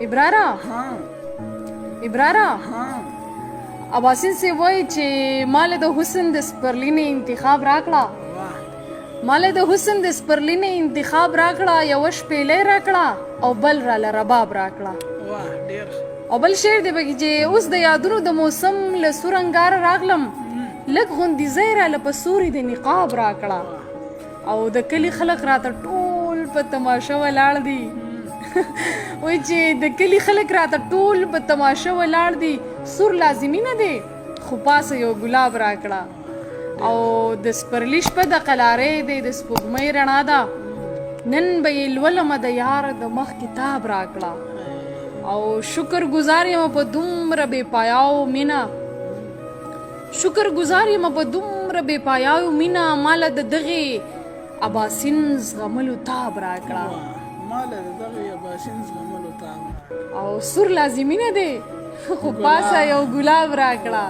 ابرارا، ها. ابرارا. ها. اباسین سی وای چې مال د حسن د سپرلینې انتخاب راکړه. واه. مال د حسن د سپرلینې انتخاب راکړه، یو شپېلې راکړه او بل را رباب راکړه. واه، ډیر. او بل شعر دی پکې چې اوس د یادونو د موسم له سور انګار راغلم، لږ غوندې ځای راله په سوري د نقاب راکړه. او د کلي خلک راته ټول په تماشه ولاړ دي، وای چې د کلي خلک راته ټول په تماشه ولاړ دي، سور لازمي نه دی خو پاسه یو ګلاب راکړه. او د سپرلي شپه د قلارې دی، د سپوږمۍ رڼا ده، نن به یې لولمه د یار د مخ کتاب راکړه. او شکر گزار یم په دومره بې پایاو مینه، شکر گزار یم په دومره بې پایاو مینه، ماله د دغې اباسین زغملو تاب راکړه. ماله د دغه اباسین زغملو تاب. او سور لازمي نه دی خو پاسه یو ګلاب راکړه.